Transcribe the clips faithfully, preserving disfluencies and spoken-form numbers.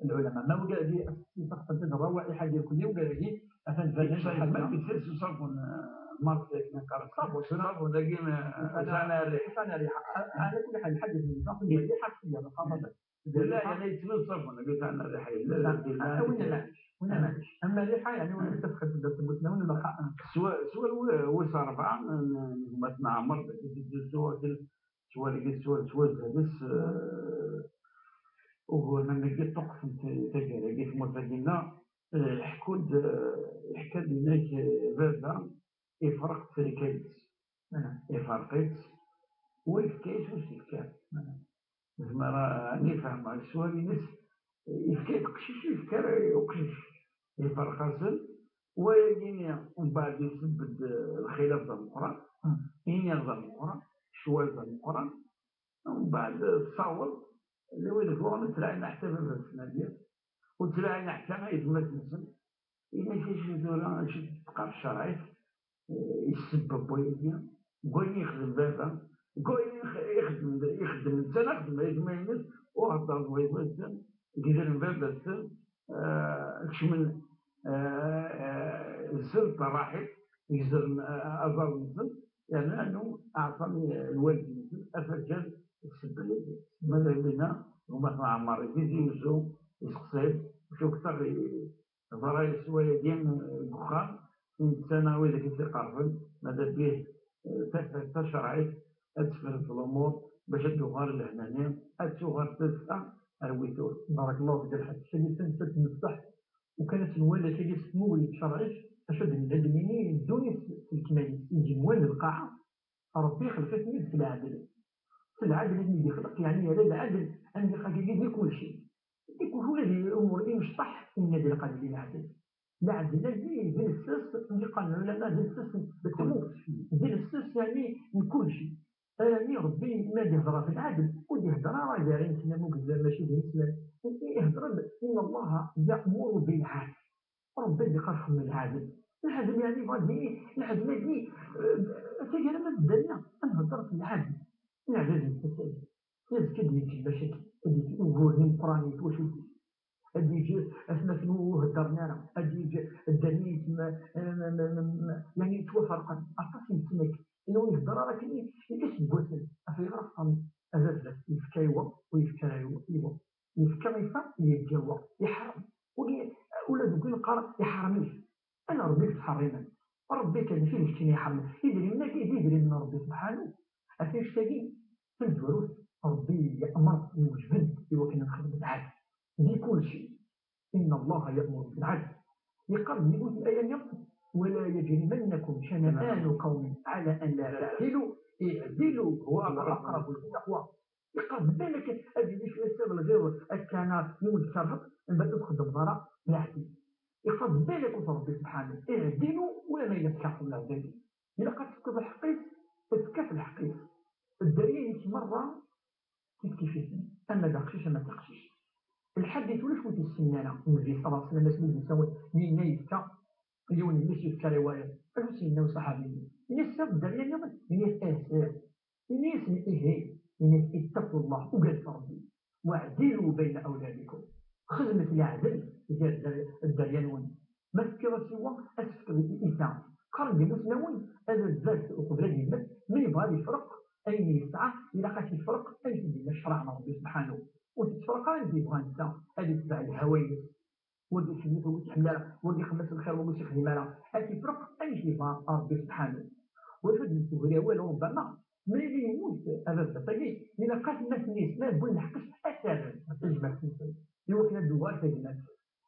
العلماء. ما وقع لي أساسي تقصد الروائح ديال كل يوم قال لي أفن فالناش الحمد. بيسير سوسافون مارك كان قرص صافون داكي. أنا أنا كل حال الحديث من صافون اللي حق فيها الخبر. لا يعني يتمنى صافون قلت أنا اللي حي لا لا لا وين معلش وين معلش. أما اللي حي يعني وين تفخر في الدرس المسلمين ولا خاء. سوا سوا وصار بعض ما تنعمر سوا سوا سوا سوا هذا. وهو لما جيت طقس تجارة جيت مرتدينا. حكود حكى لنا بابا يفرق تركيز يفرقت ويفكيت ويفكيت. زعما راني فاهم السؤال ينس يفكيت قشيش يفكر وقشيش يفرق أصل. ويجيني ومن بعد يسبب الخلاف ذا القرآن. يني ذا القرآن شوال ذا القرآن. ومن بعد تصاور اللي وين الفوق نتلاعنا حتى في السنة ديال وتلاعنا حتى ما يتمت نسل. إلا كاين شي دولة شي تبقى في الشرعية يسبب ويدي قول يخدم بابا قول يخدم يخدم انت نخدم يخدم ينس وهضر ويدي يدير بابا السن. كشمن السن راحت يزر أزار نسل. يعني أنه أعطاني الوالد نسل أفجر السبب ماذا بينا وما عمر يزي وزو يسقسيب شو كتر ضرائب السوايع ديال الدخان. الانسان هو اذا كنت يقرب ماذا به تشرعيت اتفرد في الامور باش الدخان لهنانيا اتوغر تسعه. ارويتور. بارك الله فيك الحاج الشريف تنسى المفتاح. وكانت نوال كيدي سمو يتشرعيش اشد من الادميني يدوني في الكمال يجي نوال القاعه. ربي خلقتني في العدل. في العدل اللي يخلق يعني على العدل عندي خاكي كل شيء. يكون هو هذه الامور اللي مشطح ان هذه القضيه العدل. العدل الذي يجلسس اللي قال العلماء جلسس بالتموت. جلسس يعني من كل شيء. يعني ربي ما يهضر في العدل ودي يهضر راه دايرين كلامه بزاف ماشي بالنسبه يهضر ان الله يامر بالعدل. ربي اللي قال خمم العدل. العدل يعني فهمتي العدل هذه تجي لنا الدنيا. نهضر في العدل. العدل المتساوي. الناس كدي يجي باش يقول لي قراني واش يجي. هاد يجي اثنا شنو هضرنا راه هاد يجي الدنيا تما يعني توفرقا. عرفتي يسميك انه يهضر راه كاين يحس بوسن افي غير فهم. هذا يفكايوا ويفكايوا يفكر يفهم يتجاوب يحرم. ولا دوك نقرا يحرمني. انا ربي تحرمني. ربي كان فيه شي يحرم يدري من كيف يدري من ربي سبحانه. عرفتي اش كاين؟ في الدروس ربي يامر ويوجبد ايوا كنا نخدم معاه بكل شيء. ان الله يامر بالعدل. يقال يقول في الايه اليوم ولا يجرمنكم شنآن قوم على ان لا تعدلوا اعدلوا هو اقرب للتقوى. يقرب بالك هذه اللي فيها السر الغير الكنار يوم الشرط من بعد تخدم ضرا بالعدل. يقرب بالك وتربي سبحانه اعدلوا ولا ما يلكحوا العدل. الا قد تفكر الحقيس تفكر في الحقيس. الدليل مره كيف كيف يسمي اما ذا قشيش اما تقشيش. الحديث ولا شويه السنانه النبي صلى الله عليه وسلم اسمه يسوي لنا يفكى. اليوم الناس يفكى روايه. اش سيدنا وصحابي لسه الدليل اليوم هي التاثير. الناس من ايه؟ الناس اتقوا الله وقال ربي واعدلوا بين اولادكم. خدمه العدل ديال الدريانون ما تفكر سوى اسفك بالانسان. قرن بمسلمون هذا الزاد وقبل يمت من يبغى يفرق اين يسعى الى قاش يفرق اين تدينا الشرع من ربي سبحانه. وتتفرق اين يبغى انت هذه تبع الهوى يمت. ودي سميتو وتحمل ودي خمس الخير ودي شيخ مالا. هاتي فرق اي شيء بار ربي سبحانه. وفد الزهري هو ربما ملي يموت هذا الزفايس الا قات الناس نيس ما نقول نحكش اثرا ما تجمع في الزفايس. ايوا كنا دوار تجمع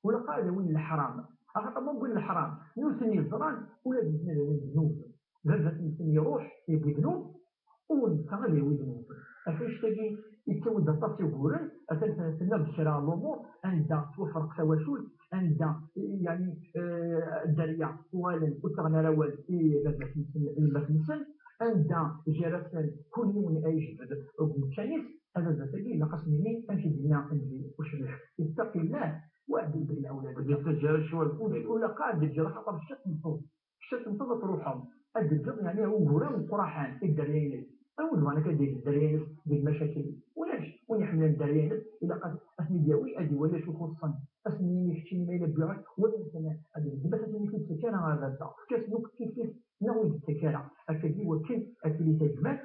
ولا قال وين الحرام. اخطا ما نقول الحرام نوسني الزران ولا نسني وين الذنوب. هذا الانسان يروح يبغي ذنوب ونسى غير يولي نوصل. عرفتي شتاكي يتسود الطاس يقولن أتنسى بشرى الأمور عند توفر قساوة شول عند يعني آه، الدريا والن وتغنى روال في بابا سمسم لما سمسم عند جرسن كل يوم أيجبد ومتشانيس. هذا ذاتي لقسمني أمشي دينا أنجي وشريح اتق الله واعدل بين أولادك. يتجرى شوال ولا قاعد يجرى خطر الشك من فوق. شتنتظر روحهم. الدجاج يعني هو غرام القرحان الدريانس. أول ما أنا كدير الدريانس ديال المشاكل ولاش وين يحمل الدريانس إلا قد أثني دياوي أدي ولا شوف. iweṣṣen. Ad sen-yini keččini ma yella wwiɣ-ak, wali amek ad ibeddem, ad sen-yini ur k-id-yettak ara ɣer baba. Efk-asen akk tifif neɣ ur d-yettak ara. Akkagi iwakken ad tili tagmat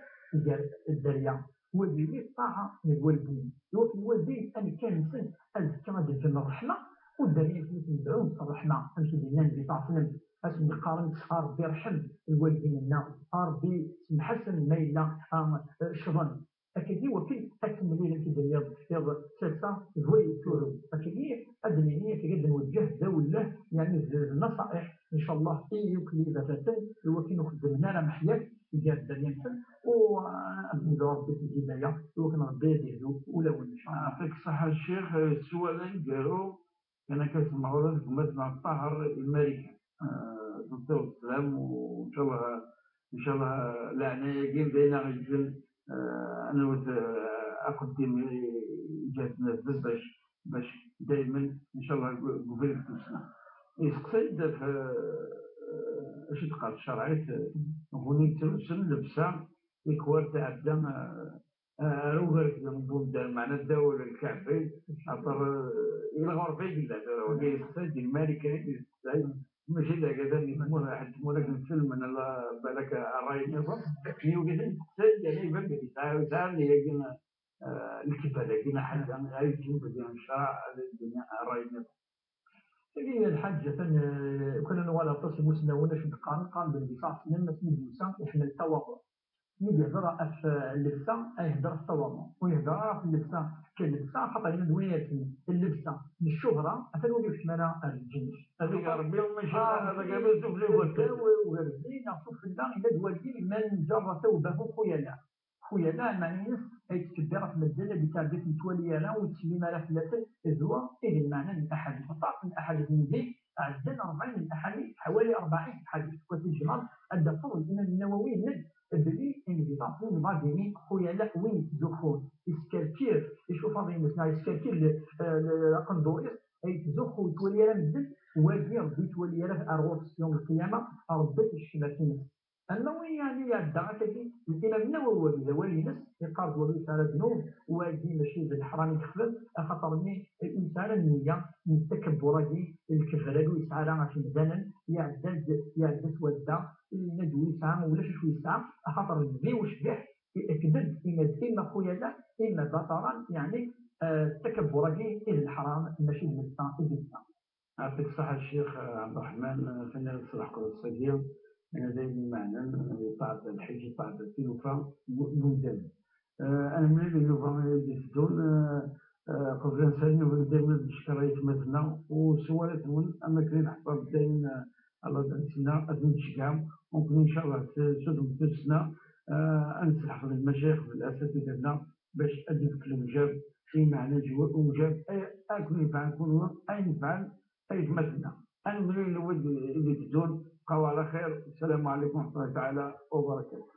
gar dderya, wad yili ṭṭaɛa n lwaldin. Iwakken lwaldin amekkan-nsen azekka ad d-ǧǧen ṛṛeḥma, u dderya-nsen ad ten-dɛun s ṛṛeḥma, amek i d-yenna Nnbi ṣalla Llahu ɛalayhi wa sallam, ad sen-yeqqaren: "A Ṛebbi, rḥem lwaldin-nneɣ, a Ṛebbi, semḥ-asen ma yella, ah, ccḍen." Akkagi iwakken ad temlil amek i d-tenniḍ iḍ s ass-a d way yetturu. Akkagi ad d-nini, akkagi ad d-nweǧǧeh d awelleh, yeɛni d, d naṣa'iḥ, ncallah, i yakk libafaten iwakken ur xeddmen ara meḥyaf gar dderya-nsen, u, ah, ad nedɛu Ṛebbi s lhidaya iwakken Ṛebbi ad yehdu ulawen, ncallah. Yeɛṭik ṣṣeḥḥa a Ccix, eh, sswal aneggaru kan akka semɣer deg gma-tneɣ Ṭaher Lmarikan. Eh, d ṭṭir d sslam, u ncallah, ncallah leɛnaya-agi d ayen aɣ-yeǧǧen, eh, ad nwet, eh, aqeddim i, i ǧǧat-nsen bac, bac daymen, ncallah, deg ubrid n tussna. Yesteqsa-yi-d ɣef, eh, acu d-teqqar tcerɛit, eh, n win yettlusun llebsa tikwal tɛedda, eh, ar ugerz n bundar, meɛna ddaw lkeɛbay, axaṭer, eh, i lɣerba i yella, tura, wagi yesteqsay-d i Lmarikan i d-yesteqsay, mačči d agad-a n tmura, ḥedd tmura akken selmen, ala balak ṛṛay nniḍen, akken yugi ad yesteqsay, yerna iban belli yesɛa, yesɛa nniya-agi, eh, lekbal-agi, neɣ ḥaǧa, ay yeǧǧen belli ncṛaɛ ad d-yini ṛṛay nniḍen. Tagi lḥaǧa, atan, eh, kul ad nuɣal aṭas n imusnawen, acu d-qqaren, qqaren belli ṣaḥ snan, asmi d-yusa, iḥemmel tawaḍuḥ. Mi d-yehder ɣef, eh, llebsa, ad yehder ɣef tawaḍuḥ. Ur yehder ara ɣef llebsa, kan llebsa, axaṭer yenna-d win yersen llebsa n ccuhra, atan ur yekcim ara ar lǧennet. Ad iga Ṛebbi, mačči ah, ad iga Ṛebbi, tufla ugertil. Ugertil, neɣ tufella, yenna-d wagi, man jarra tawbahu xuyala. Xuyala, ɛemani-ines ay yettcebbiṛ ɣef medden, ad yettɛebbi ur yettwali ara, ur yettsellim ara fell-asen, d wa i d lmeɛna n aḥadit. Aṭas n aḥadit n zik, ɛeddan rebɛin n aḥadit, ḥawali rebɛin n aḥadit. Wa tijmaḍ ad d-tafeḍ Imam Nawawi yenna-d belli Nnbi ṣaḥ slam yebɣa ad d-yini xuyala, win yettzuxxun, yeskerkir icufaḍ-ines, neɣ yeskerkir le-, le-, aqendur-is, ay yettzuxxu, ur yettwali ara medden, wagi ur yettwali ara ar ɣur-s yawm lqiyama, Ṛebbi icekcem-as-ines. Ama win yeɛni iɛedda akkagi, Imam Nawawi d awal-ines, yeqqar-d wagi ur yesɛi ara ddnub, wagi mačči d leḥram i yexdem, axaṭer-nni ur yesɛi ara nniya n takabbur-agi, lkebr-agi ur yesɛi ara ɣef yimdanen, iɛedda-d, iɛedda s wadda, yenna-d ur yesɛi, ulac acu yesɛa, axaṭer Nnbi ucbiḥ, iaked-d, yenna-d imma xuyala, imma baṭaran, yeɛni, eh, takabbur-agi i d leḥram, mačči d netta i d-yesɛa. Yeɛṭik ṣṣeḥḥa a Ccix Ɛebderreḥman, eh, tenniḍ ṣṣbeḥ ass-agi, anaday n lmeɛna, eh, yeṭṭeɛd lḥiǧ, yeṭṭeɛd tilufa n, n umdan. Eh, ad nemlil nnuba i d-iteddun, eh, eh, qbel ad nsali nnuba, daymen ad neckeṛ aytmaten-nneɣ u s wawal-nwen, am akken i neḥḍer daymen, eh, Allah ad nsina, ad ten-id-tceggɛem, u nekkni, ncallah, s, s udem n tussna, eh, ad nesselḥeq d lmacayix d lasatida-nneɣ, bac ad d-ifk lemjab, i meɛna lemjab, ay, ad ken-yenfeɛ kunwi, ay yenfeɛ aytmaten-nneɣ. Ad nemlil nnuba i d-iteddun, bqaw ɛla xir. Assalamu ɛalaykum wa rahmatullahi taɛala wa barakatuh.